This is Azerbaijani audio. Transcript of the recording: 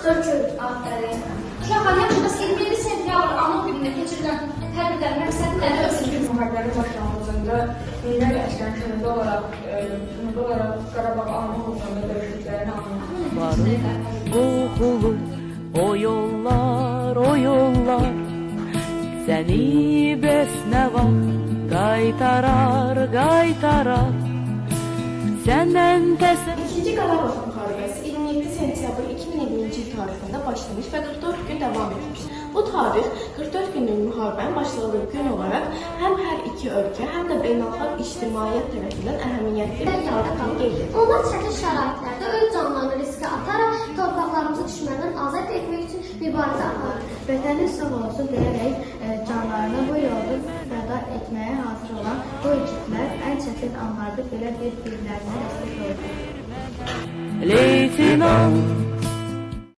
Sökül, afərin. Uşaqlar, yaxşı, bəs 27 sentyabr Ana günündə keçirilən tədbirlərin məqsədi nədir? Çünki müharibənin başlanğıcında minlərlə əsgərin könüllü olaraq Qarabağı almaq uğrunda döyüşdüklərini anladım. Varım kokulu o yollar, o yollar. Seni besne vaxt qaytarar, qaytarar. Senden təsəvvür İkinci Qarabağ müharibəsi 27 sentyabr 2020-ci il tarixində başlamış və 44 gün davam etmiş. Bu tarix 44 günlük müharibənin başladığı gün olaraq həm hər iki ölkə, həm də beynəlxalq ictimaiyyət tərəfindən əhəmiyyətli bir tarix kimi qeyd edilir. Onlar çətin şəraitlərdə öz canlarını riskə ataraq torpaqlarımızı düşməndən azad etmək üçün mübarizə aparır. Vətənin sağ olsun deyərək canlarını bu yolda fəda etməyə hazır olan bu igidlər ən çətin anlarda belə bir-birlərinə dəstək oldu. Leytenant.